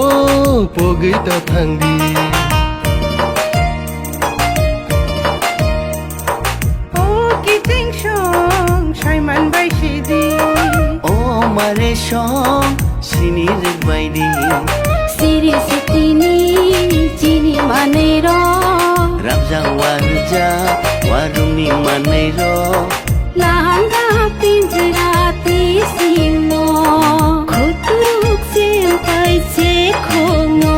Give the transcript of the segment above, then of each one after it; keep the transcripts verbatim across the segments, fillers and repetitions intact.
O pogwi ta thangdi. O kiting song saiman bai sidi. O mare song sini rwk bai di. Siri sitini chini manwi rok. Rabjak warjak warungni manwi rok. Langka pinjra ti simo. Khuturuk sim pai se khongo.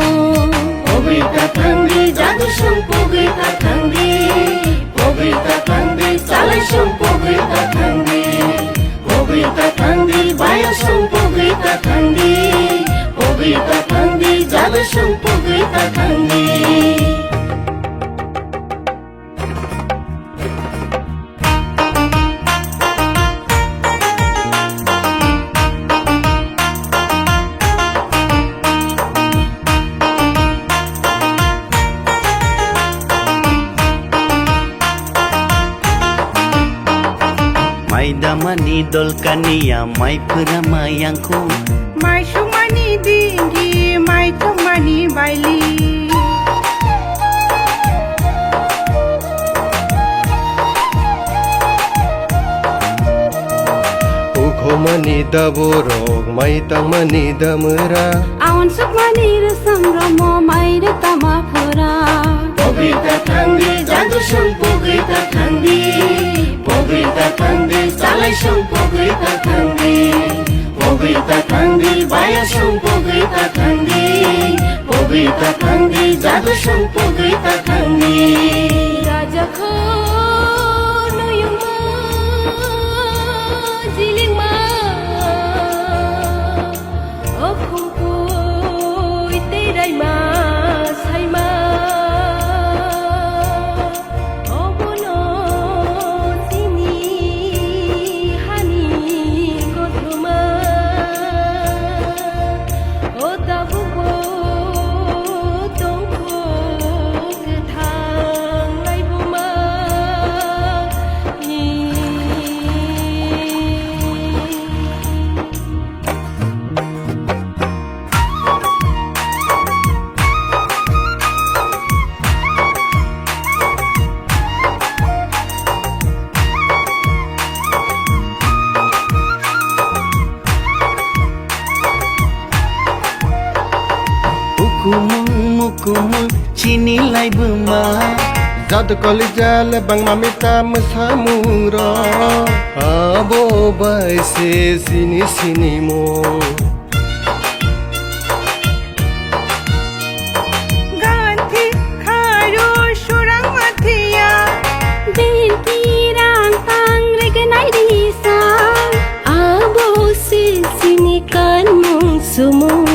Pogwi ta thangdi, jadu song pogwi ta thangdi. Pogwi ta thangdi, salai song pogwi ta thangdi. Pogwi ta thangdi, baya song pogwi ta thangdi. Pogwi ta thangdi, jadu song pogwi ta thangdi. Mai damani dolkaniya, mai phwrama yangkhung. Mai sumani dingi, mai chumani baili. Ukhomani daborok, mai tangmani damwra. Awan sukmani rwsam romo, mai rwtama phura. Pogwi ta thangdi, jadu song pogwi ta thangdi. Pogwi ta thangdi, salai song pogwi ta thangdi. Pogwi ta thangdi, baya song pogwi ta thangdi. Pogwi ta thangdi, jadu song pogwi ta thangdi. Raja kho nuyungma jilingma. O khumkui tei raima saima, obono chini hani kothoma. O tabukbo tongkho kwthang laibuma. Ukumung mukumung chini laibuma. Jadu kolija le bangma mita mwsamung rok. Abo bai se sini sini mo. Ganthi kharo surang mathiya. Binti rang tang regenai risa. Abo se sini kanmung sumung.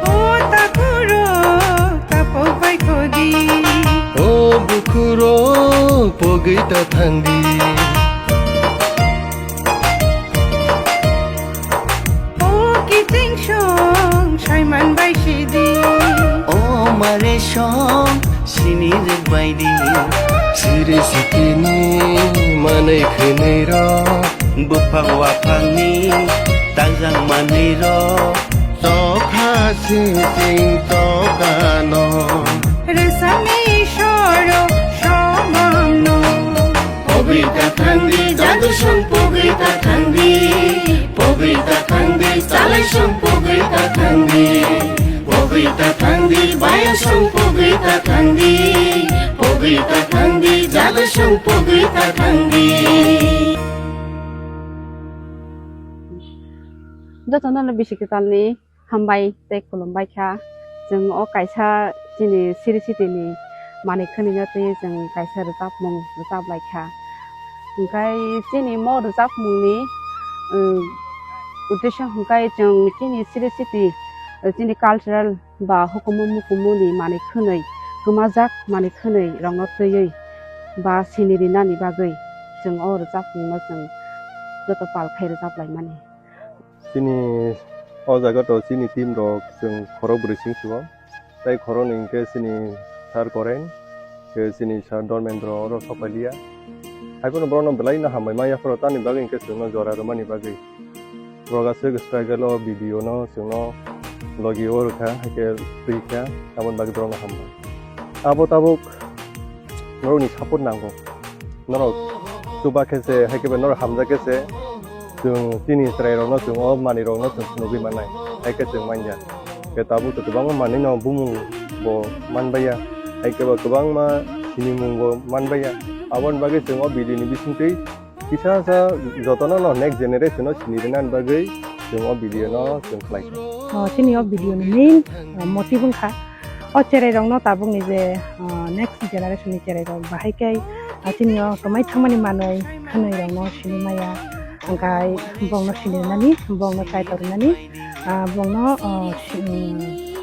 O takuro, tapo bai khodi. O bukhuro, pogwi ta thangdi. O kiting song, saiman bai sidi. O mare song, sini rwk bai di. Siri sitini manwi khwnwi rok. Buphang waphangni tangjak manwi rok. Chokha siting chokano. Rwsami soro somano. Pogwi ta thangdi, jadu song pogwi ta thangdi. Pogwi ta thangdi, salai song pogwi ta thangdi. Pogwi ta thangdi, baya song pogwi ta thangdi. Pogwi ta thangdi, jadu song pogwi ta thangdi. Jotono no bisi kwtalni hambai tei khulumbai kha. Chwng o kaisa chini Siri Sitini manwi khwnwino twiwi chwng kaisa rwchapmung rwchap lai kha. Hwnkhe chini mo rwchapmungni, um, uddesho hwnkhe chwng chini Siri Siti, uh, chini cultural ba hukumu mukumuni manwi khwnwi, kwmajak manwi khwnwi rokno twiwi ba sini rinani bagwi chwng o rwchapmungno chwng joto pal khai rwchap laimani. Chini o jaga to chini team rok chwng khorok bwrwi sing sugo. Tai khoroknwi hwnkhe chini Sir Koren, khe chini Sir Dormendro oro sokpailia. Haiphano borokno belai no hambai manya phoro tamni bagwi hinkhe chwngno jora rwmani bagwi. Borok aswk struggle o video no chwngno logi o rwkha, haikhe twi kha, aboni bagwi borokno hambai. Abo tabuk norokni support nango. Norok chuba khe se, haikhe bai norok hamjak khe se, chwng chini chwrairokno chwng o manwirokno chwng phunugwi mannai, haikhe chwng manya. Khe tabuk to kwbangma manwino bumung bo manbaiya, haikhe bo kwbangma sinimung bo manbaiya. Aboni bagwi chwng o video ni bisingtwi kisa sa jotono no next generation no sini rwnani bagwi chwng o video no chwng khlai kha. O, chini o video ni main, o, motive wngkha o cherai rokno tabuk ni je, o, next generation ni cherai rok bahai khe, o, chini o kwmai thangmani manwi khwnwi rokno sini maya, hwnkhe bongno sini rwnani, bongno kaitor rwnani, ah, bongno, ah, si-, um,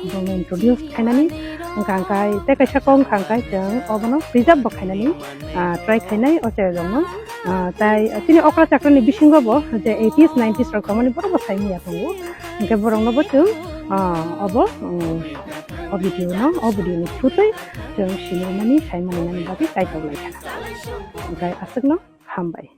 bongno introduce khainani, wngkha hwnkhe tei kaisa kok wngkha hwnkhe chwng obono preserve bo khainani, ah, try khainai o cherai rokno. Ah, tai chini okra chakrani bisingo bo je eighties, nineties rok tongmani borok bo sai manya tongo, hwnkhe borokno bo chwng, ah, obo, um, o video no, o video ni through twi chwng sinimani sai manani bagwi kaitor lai kha. Hwnkhe aswkno hambai.